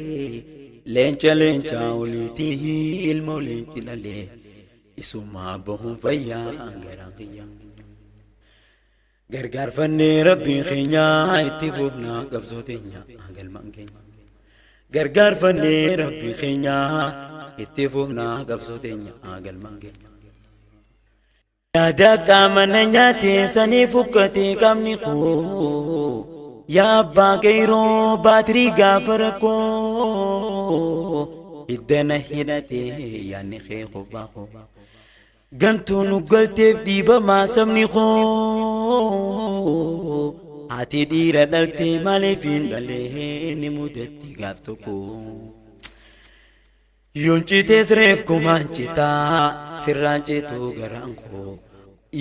Leenca leenca oliitii ilmoo leenci dhalee isumaa bahuun fayyaa garaan kiyya. Gargaarfannee rabbii keenyaa itti fufnaa qabsoo teenya galmaan keenya. Gargaarfannee rabbii keenyaa itti fufnaa qabsoo teenya galmaan keenya. Yaada qaama na nyaatee sanii fukkatee qaamni koo yaa abbaa qeyroo baatirii gaafa rakkoo hiddana hidhatee yaadni kee kophaa koo gantuu nu galteef dhiibamaa sabni koo haati dhiira dhaltee maaliif hin dhalee ni mudatti gaaf tokko. Yoon citees reef kumaan citaa sirraan cituu garaan koo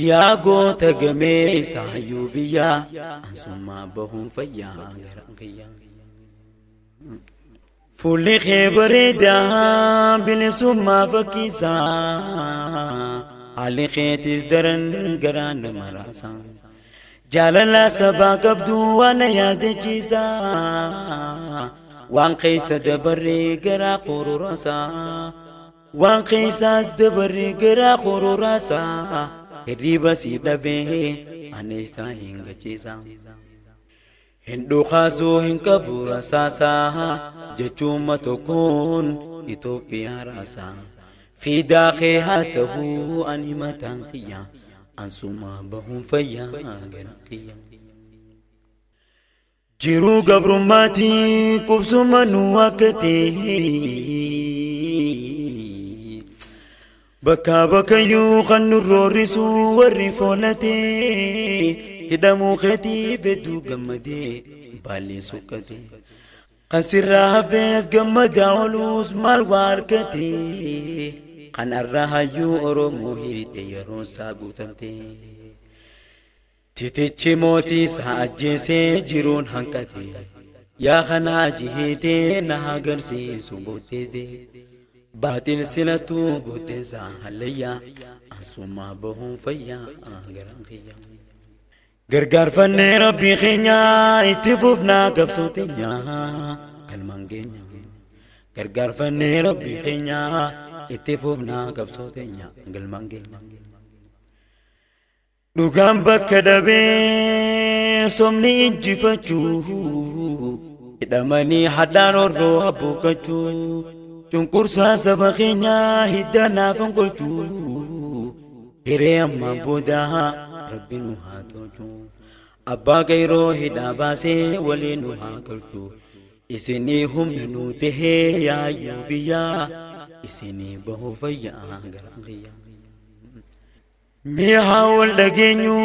yaa goota gamee isaayyuu biyyaa ansummaa bahuun fayyaa garaan kiyyaa. Fuulli kee bareedaa bilisummaa fakkiisaa haalli keetis daran garaa nama raasaa jaalala sabaa qabdu waan na yaadachiisaa waan keessa dabarree garaa qororaasaa waan keessaas dabarree garaa qororaasaa hirriba si dhabee ani isaa hin gachiisaa. Hin dhukaasuu hin qabu rasaasaa jechuuma tokkoon Itoophiyaa raasaa. Fiidaa kee haa ta'uu ani mataan kiyya ansuma bahuun fayyaa garaan kiyya. Jiruu gabrummaatii qubsuma nu akka ta'e bakka bakkayyuu kan nu roorrisu warri foonatee hidhamuu keetiif hedduu gammadee baallee suqqate. Kan sirraa hafees gammadaa ooluus maal waa argate kan irraa hayyuu Oromoo hiite yeroo isaa guutamte. Titichi mootii isaa ajjeesee jiruun hanqate yaa kanaa jihiitee na agarsiisu booddeete. Baaxil silatuu booddeensaa hallayyaa ansuma bahuun fayyaa garaan kiyya. Gargaarfannee rabbii keenyaa itti fufnaa qabsoo teenya galmaan keenya. Gargaarfannee rabbii keenyaa itti fufnaa qabsoo teenya galmaan keenya. Dhugaan bakka dhabee somni injifachuu hidhamanii hadhaan horroo abbokkachuu cunqursaa saba keenyaa hidda naaf golchuu hiree ammaan booda rabbi nu haa tolchu abbaa qeyroo hidhaa baasee waliin nu haa galchu isinii humna nu tahee yaayyuu biyyaa isinii bahuu fayyaa garaan kiyya. Mee haa wal dhageenyu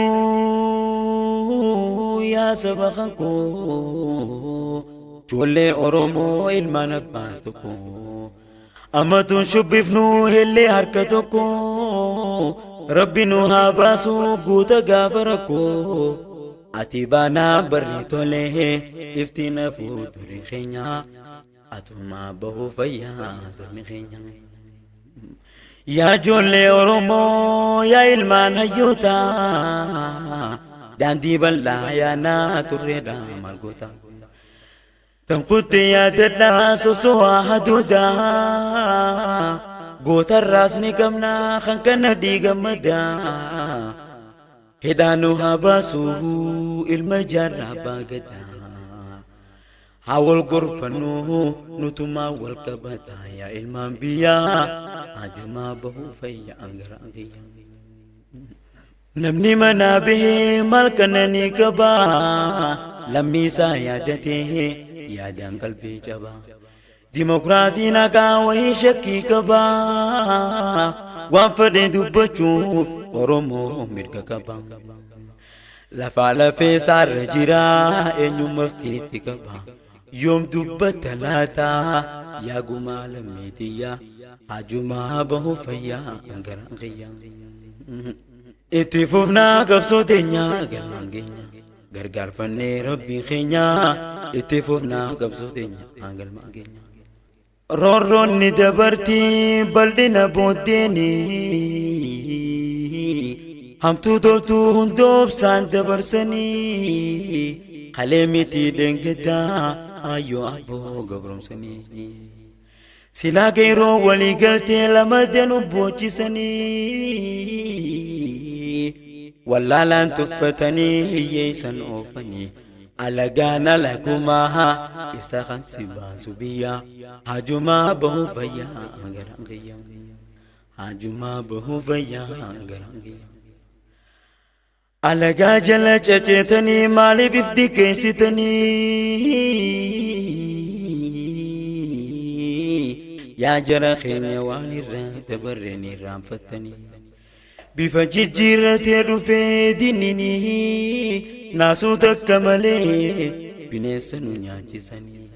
yaa saba kan koo ijoollee Oromoo ilmaan abbaa tokko amatuun shubbifnu hellee harka tokko rabbi nu haa baasu guuta gaafa rakkoo ati baanaa barri tolee ifti na fuuldurri keenya atumaa bahuu fayyaa sabni keenya. Yaa ijoollee Oromoo yaa ilmaan hayyoota daandii bal'aa yaanaa turreedha margoota. Tankutti yaadadhaa soso'aa haduudaa gootarraas ni qabnaa kan kana dhiigammadaa. Hidhaan nu haa baasu ilma jaarraa abbaa gadaa. Haa wal gorfannu nutumaa wal qabataa yaa ilmaan biyyaa hajumaa bahuu fayyaa garaan kiyya. Namni manaa bahee maal kana ni qabaa lammii isaa yaadatee yaadaan qalbii cabaa. Dimokiraasiin haqaa wayii shakkii qabaa waan fedhe dubbachuuf Oromoo mirga qaba. Lafaa lafee isaarra jira eenyummaaftiitti qaba. Yoom dubbata laata yaa gumaa lammiitiyyaa hajumaa bahuu fayyaa garaan kiyya. Itti fufnaa qabsoo teenya galmaan keenya gargaarfannee rabbii keenya itti fufnaa qabsoo teenya galmaan keenya. Roorroonni dabartii bal'ina booddeeni hamtuu toltuu hundoobsaan dabarsanii kalee miti dheengaddaa Ayyoo abboo gabroomsanii silaa geeroo walii galtee lama danu boochisanii wallaalaan tuffatanii hiyyeessan oofanii alagaan alagumaa isa kan si baasu biyya hajumaa bahuu fayyaa garaan kiyya hajumaa bahuu fayyaa garaan kiyya. Alagaa jala ceceetanii maaliif ifti keessitanii yaa jara keenya waan irraa dabarreen irraanfattanii bifa jijjiirratee dhufee dinnini naasuu takka malee bineensa nu nyaachisanii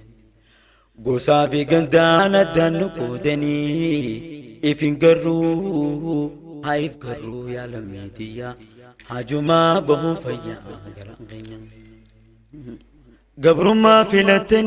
gosaa fi gandaan addaan nu qoodanii if hin garruu haa if garruu yaa lammiitiyyaa. Hajumaa bahuu fayyaa garaan keenya gabrummaa filatanii.